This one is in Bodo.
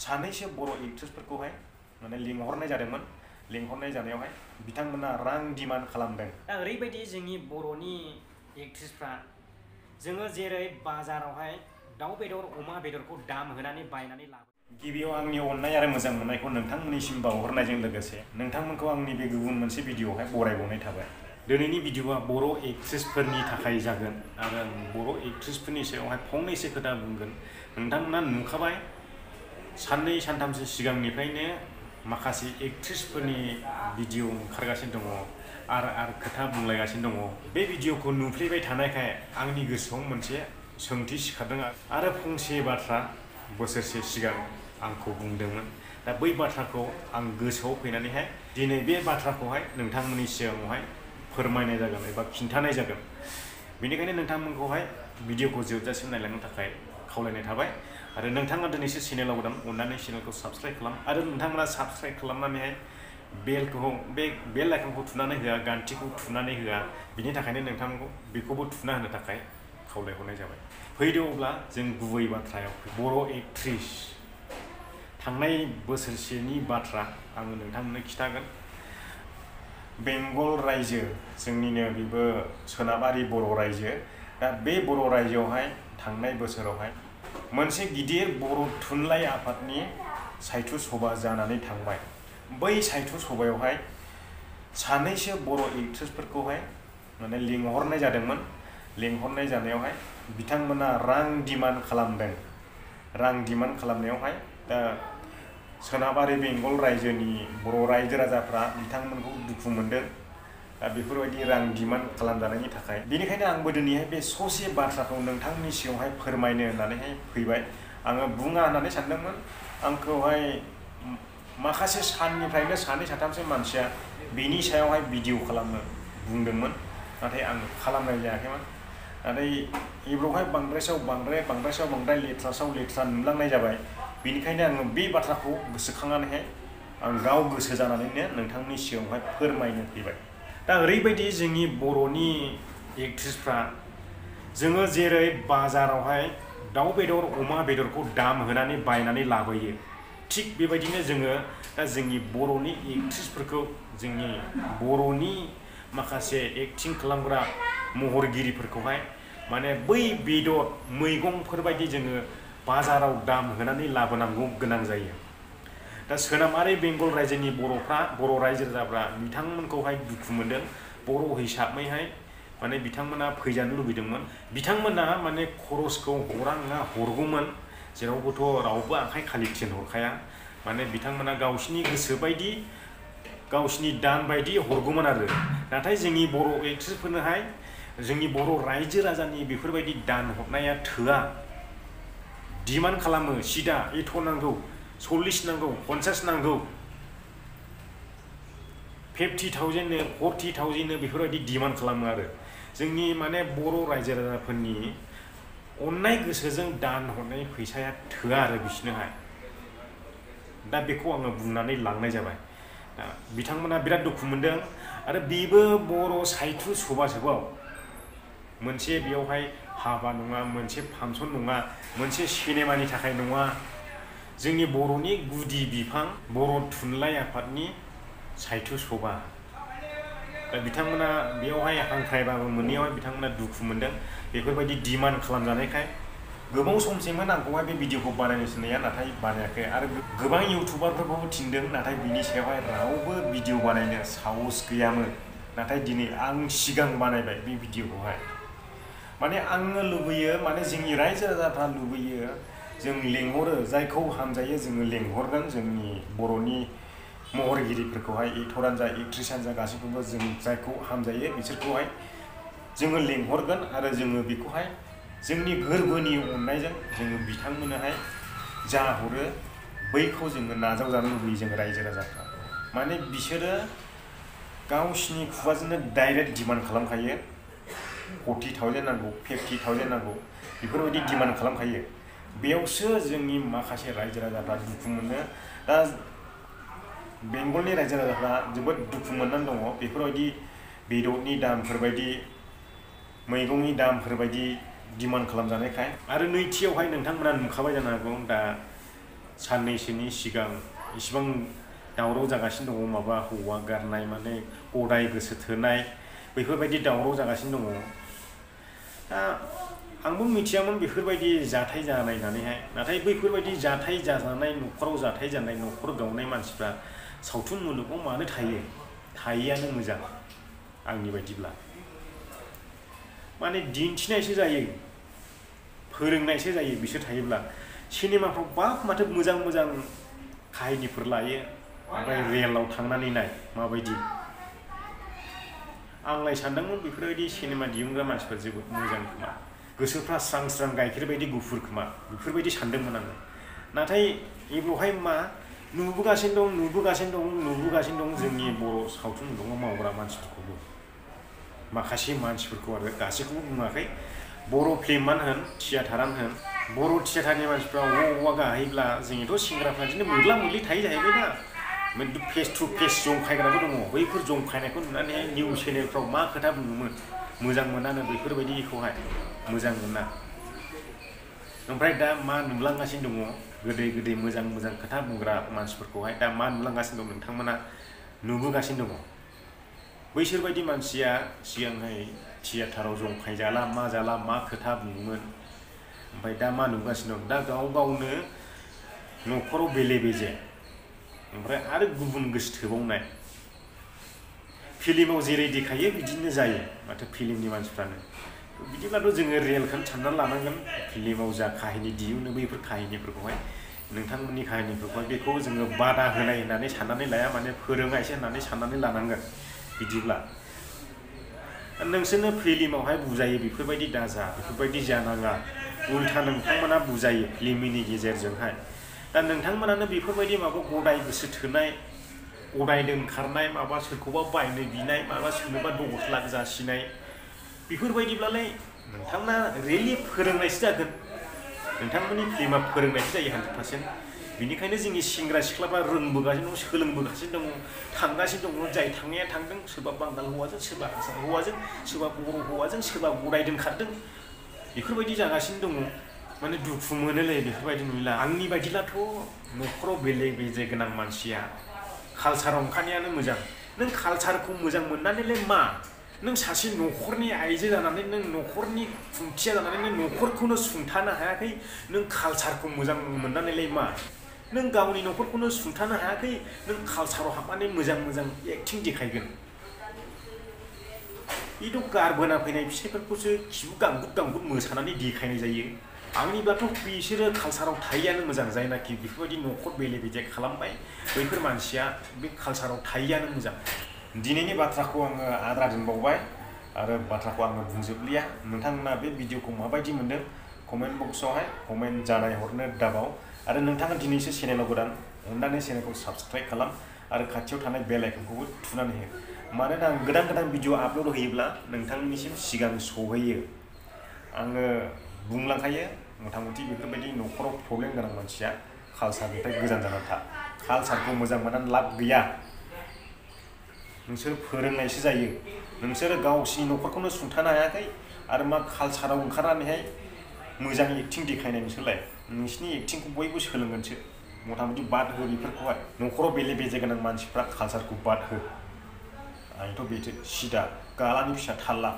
सानैसो बर' एक्ट्रेसफोरखौहाय माने लिंहरनाय जादोंमोन। लिंहरनाय जानायावहाय बिथांमोना रां डिमान्ड खालामदों। दा ओरैबायदि जोंनि बर'नि एक्ट्रेसफ्रा जोङो जेरै बाजारावहाय दाउ बेदर अमा बेदरखौ दाम होनानै बायनानै लाबोयो। गिबियाव आंनि अननाय आरो मोजां मोननायखौ नोंथांमोननिसिम बावहरनायजों लोगोसे नोंथांमोनखौ आंनि बे गुबुन मोनसे भिडिअआवहाय बरायबावनाय थाबाय। दिनैनि भिडिअआ बर' एक्ट्रेसफोरनि थाखाय जागोन आरो आं बर' एक्ट्रेसफोरनि सायावहाय फंनैसो खोथा बुंगोन। नोंथांमोना नुखाबाय साननै सानथामसो सिगांनिफ्रायनो माखासे एक्ट्रेसफोरनि भिडिअ ओंखारगासिनो दङ आरो खोथा बुंलायगासिनो दङ। बे भिडिअखौ नुफ्लेबाय थानायखाय आंनि गोसोआव मोनसे सोंथि सिखारदों आरो फंसे बाथ्रा बोसोरसे सिगां आंखौ बुंदोंमोन। दा बै बाथ्राखौ आं गोसोआव फैनानैहाय दिनै बे बाथ्राखौहाय नोंथांमोननि सिगाङावहाय फोरमायनाय जागोन एबा खिन्थानाय जागोन। बेनिखायनो नोंथांमोनखौहाय भिडिअखौ जोबजासिम नायलांनो थाखाय खावलायनाय थाबाय। आरो नोंथाङा दिनैसो चेनेलाव गोदान अननानै चेनेलखौ साबस्क्राइब खालाम आरो नोंथांमोना साबस्क्राइब खालामनानैहाय बेल आइकनखौ थुनानै होआ, गान्थिखौ थुनानै होआ। बिनि थाखायनो नोंथांमोनखौ बेखौबो थुना होनो थाखाय खावलायहरनाय जाबाय। फैदो अब्ला जों गुबै बाथ्रायाव बर' एक्ट्रेस थांनाय बोसोरसेनि बाथ्रा आङो नोंथांमोननो खिथागोन। बेंगल रायजो जोंनिनो बेबो सोनाबारि बर' रायजो। दा बे बर' रायजोआवहाय थांनाय बोसोरावहाय मोनसे गिदिर बर' थुनलाइ आफादनि साहित्य सभा जानानै थांबाय। बै साहित्य सभायावहाय सानैसो बर' एक्ट्रेसफोरखौहाय माने लिंहरनाय जादोंमोन। लिंहरनाय जानायावहाय बिथांमोना रां डिमान्ड खालामदों। रां डिमान्ड खालामनायावहाय दा सोनाबारि बेंगल रायजोनि बर' रायजो राजाफ्रा बिथांमोनखौ दुखु मोनदों। दा बेफोरबायदि रां डिमान्ड खालामजानायनि थाखाय बेनिखायनो आंबो दिनैहाय बे ससे बाथ्राखौ नोंथांनि सिगाङावहाय फोरमायनो होननानैहाय फैबाय। आङो बुङा होननानै सानदोंमोन। आंखौहाय माखासे साननिफ्रायनो सानै साथामसो मानसिया बेनि सायावहाय भिडिअ खालामनो बुंदोंमोन, नाथाय आं खालामनाय जायाखैमोन। नाथाय एबारावहाय बांद्राय लेथ्रासाव लेथ्रा नुलांनाय जाबाय। बेनिखायनो आङो बे बाथ्राखौ गोसोखांनानैहाय आं गाव गोसो जानानैनो नोंथांनि सिगाङावहाय फोरमायनो फैबाय। दा ओरैबायदि जोंनि बर'नि एक्ट्रेसफ्रा जोङो जेरै बाजारावहाय दाउ बेदर अमा बेदरखौ दाम होनानै बायनानै लाबोयो, थिग बेबायदिनो जोङो दा जोंनि बर'नि एक्ट्रेसफोरखौ जोंनि बर'नि माखासे एक्टिं खालामग्रा महरगिरिफोरखौहाय माने बै बेदर मैगंफोरबायदि जोङो बाजाराव दाम होनानै लाबोनांगौ गोनां जायो। दा सोनाबारि बेंगल रायजोनि बर' रायजो राजाफ्रा बिथांमोनखौहाय दुखु मोनदों। बर' हिसाबैहाय माने बिथांमोना फैजानो लुबैदोंमोन। बिथांमोना माने खरसखौ हरा नङा हरगौमोन, जेरावबोथ' रावबो आखाइ खालि थिनहरखाया। माने बिथांमोना गावसिनि गोसो बायदि गावसिनि दान बायदि हरगौमोन आरो। नाथाय जोंनि बर' एक्ट्रेसफोरनोहाय जोंनि बर' रायजो राजानि बेफोरबायदि दान हरनाया थोआ। डिमान्ड खालामो सिदा एथ' नांगौ, 40 नांगौ, 50 नांगौ, 50,000नो 40,000नो बेफोरबायदि डिमान्ड खालामो आरो। जोंनि माने बर' रायजो राजाफोरनि अननाय गोसोजों दान हरनाय फैसाया थोआ आरो बिसोरनोहाय। दा बेखौ आङो बुंनानै लांनाय जाबाय। दा बिथांमोना बिराद दुखु मोनदों। आरो बेबो बर' साहित्य सभासोबाव मोनसे बेयावहाय हाबा नङा, मोनसे फांसन नङा, मोनसे सिनेमानि थाखाय नङा। जोंनि बर'नि गुदि बिफां बर' थुनलाइ आफादनि साहित्य सभा। दा बिथांमोना बेयावहाय हांख्रायबाबो मोनैयावहाय बिथांमोना दुखु मोनदों। बेफोरबायदि डिमान्ड खालामजानायखाय गोबाव समसिममोन आंखौहाय बे भिडिअखौ बानायनो थिननाया, नाथाय बानायाखै। आरो गोबां इउटुबारफोरखौबो थिनदों, नाथाय बिनि सायावहाय रावबो भिडिअ बानायनो साहस गैयामोन। नाथाय दिनै आं सिगां बानायबाय बे भिडिअखौहाय। माने आङो लुबैयो, माने जोंनि रायजो राजाफ्रा लुबैयो, जों लेंहरो जायखौ हामजायो जोङो लेंहरगोन। जोंनि बर'नि महरगिरिफोरखौहाय एक्टरानो जा एक्ट्रेसानो जा गासैखौबो जों जायखौ हामजायो बिसोरखौहाय जोङो लेंहरगोन। आरो जोङो बेखौहाय जोंनि गोरबोनि अननायजों जोङो बिथांमोननोहाय जा हरो बैखौ जोङो नाजावजानो लुबैयो जों रायजो राजाफ्रा। माने बिसोरो गावसिनि खुगाजोंनो डाइरेक्ट डिमान्ड खालामखायो। 40,000 नांगौ, 50,000 नांगौ, बेफोरबायदि डिमान्ड खालामखायो। बेयावसो जोंनि माखासे रायजो राजाफ्रा दुखु मोनो। दा बेंगलनि रायजो राजाफ्रा जोबोद दुखु मोननानै दङ। बेफोरबायदि बेदरनि दामफोरबायदि मैगंनि दामफोरबायदि डिमान्ड खालामजानायखाय। आरो नैथियावहाय नोंथांमोना नुखाबाय जानो हागौ, दा साननैसोनि सिगां इसिबां दावराव जागासिनो दङ माबा हौवा गारनाय माने गदाय गोसो थोनाय बेफोरबायदि दावराव जागासिनो दङ। दा आंबो मिथियामोन बेफोरबायदि जाथाय जानाय होननानैहाय, नाथाय बैफोरबायदि जाथाय जाजानाय न'खराव जाथाय जानाय न'खर गावनाय मानसिफ्रा सावथुन मुलुगाव मानो थायो? थायैआनो मोजां आंनि बायदिब्ला। माने दिन्थिनायसो जायो, फोरोंनायसो जायो बिसोर थायोब्ला। सिनेमाफ्राव बाब माथो मोजां मोजां काहिनिफोर लायो, ओमफ्राय रियेलाव थांनानै नाय माबायदि। आंलाय सानदोंमोन बेफोरबायदि सिनेमा दिहुनग्रा मानसिफोर जोबोद मोजां खोमा, गोसोफ्रा स्रां स्रां गाइखेर बायदि गुफुर खोमा, बेफोरबायदि सानदोंमोन आङो। नाथाय बेवहाय मा नुबोगासिनो दं जोंनि बर' सावथुन मुलुगाव मावग्रा मानसिफोरखौबो, माखासे मानसिफोरखौ आरो गासैखौबो बुङाखै। बर' फिल्मानो होन, थियेटारानो होन, बर' थियेटारनि मानसिफ्रा अबा गाहैब्ला जोंनिथ' सेंग्राफ्रा बिदिनो मोद्ला मोद्लि थायो जाहैबाय ना, फेस टु फेस जंखायग्राबो दङ। बैफोर जंखायनायखौ नुनानै निउस चेनेलफ्राव मा खोथा बुङोमोन, मोजां मोनानो बैफोरबायदिखौहाय, मोजां मोना। ओमफ्राय दा मा नुलांगासिनो दङ, गोदै गोदै मोजां मोजां खोथा बुंग्रा मानसिफोरखौहाय दा मा नुलांगासिनो दं नोंथांमोना नुबोगासिनो दङ। बैसोरबायदि मानसिया सिगांहाय थियेटाराव जंखायजाला मा जाला मा खोथा बुङोमोन, ओमफ्राय दा मा नुगासिनो दं, दा गाव गावनो न'खराव बेले बेजे, ओमफ्राय आरो गुबुन गोसो थोबावनाय। फिल्माव जेरै देखायो बिदिनो जायो माथो फिल्मनि मानसिफ्रानो। बिदिब्लाथ' जोङो रियेलखौनो साननानै लानांगोन। फिल्माव जा काहिनि दिहुनो बैफोर काहिनिफोरखौहाय, नोंथांमोननि काहिनिफोरखौहाय बेखौ जोङो बादा होनाय होननानै साननानै लाया, माने फोरोंनायसो होननानै साननानै लानांगोन। बिदिब्ला नोंसोरनो फिल्मावहाय बुजायो बेफोरबायदि दाजा, बेफोरबायदि जानाङा, उल्था नोंथांमोना बुजायो फिल्मनि गेजेरजोंहाय। दा नोंथांमोनानो बेफोरबायदि माबा गदाय गोसो थोनाय, गदाय दोनखारनाय, माबा सोरखौबा बायनो बिनाय, माबा सोरनोबा 10 लाख जासिनाय, बेफोरबायदिब्लालाय नोंथांमोना रियेलि फोरोंनायसो जागोन। नोंथांमोननि फिल्मा फोरोंनायसो जायो 100%। बेनिखायनो जोंनि सेंग्रा सिख्लाफ्रा रोंबोगासिनो दं, सोलोंबोगासिनो दङ, थांगासिनो दङ। जाय थांनाया थांदों, सोरबा बांगाल हौवाजों, सोरबा हारसा हौवाजों, सोरबा बर' हौवाजों, सोरबा गदाय दोनखारदों, बेफोरबायदि जागासिनो दङ। माने दुखु मोनोलै बेफोरबायदि नुयोब्ला। आंनि बायदिब्लाथ' न'खराव बेले बेजे गोनां मानसिया कालसाराव ओंखारनायानो मोजां। नों कालसारखौ मोजां मोननानैलाय मा? नों सासे न'खरनि आइजो जानानै, नों न'खरनि खुंथिया जानानै नों न'खरखौनो सुंथानो हायाखै, नों कालसारखौ मोजां मोननानैलाय मा? नों गावनि न'खरखौनो सुंथानो हायाखै, नों कालसाराव हाबनानै मोजां मोजां एक्टिं देखायगोन। बेथ' गारबोना फैनाय फिसाइफोरखौसो खिबु गांगुट गांगुट मोसानानै देखायनाय जायो। आंनिब्लाथ' बिसोरो कालसाराव थायैआनो मोजां। जायनाखि बेफोरबायदि न'खर बेले बेजे खालामबाय, बैफोर मानसिया बे कालसाराव थायैआनो मोजां। दिनैनि बाथ्राखौ आङो आद्रा दोनबावबाय, आरो बाथ्राखौ आङो बुंजोबलिया। नोंथांमोना बे भिडिअखौ माबायदि मोन्दों कमेन्ट बक्सआवहाय कमेन्ट जानाय हरनो दाबाव। आरो नोंथाङा दिनैसो चेनेलाव गोदान, अननानै चेनेलखौ साबस्क्राइब खालाम आरो खाथियाव थानाय बेल आइकनखौबो थुनानै हो। मानोना आं गोदान गोदान भिडिअ आपल'ड होयोब्ला नोंथांनिसिम सिगां सहैयो। आङो बुंलांखायो, मथा मथि बेफोरबायदि न'खराव प्रब्लेम गोनां मानसिया कालसारनिफ्राय गोजान जानानै था। कालसारखौ मोजां मोननानै लाब गैया। नोंसोर फोरोंनायसो जायो। नोंसोरो गावसिनि न'खरखौनो सुंथानो हायाखै, आरो मा कालसाराव ओंखारनानैहाय मोजां एक्टिं देखायनाय नोंसोरलाय? नोंसिनि एक्टिंखौ बयबो सोलोंगोनसो। मथा मथि बाद हो बेफोरखौहाय। न'खराव बेले बेजे गोनां मानसिफ्रा कालसारखौ बाद हो। आंथ' बेथो सिदा गालानि फिसा थाल्ला।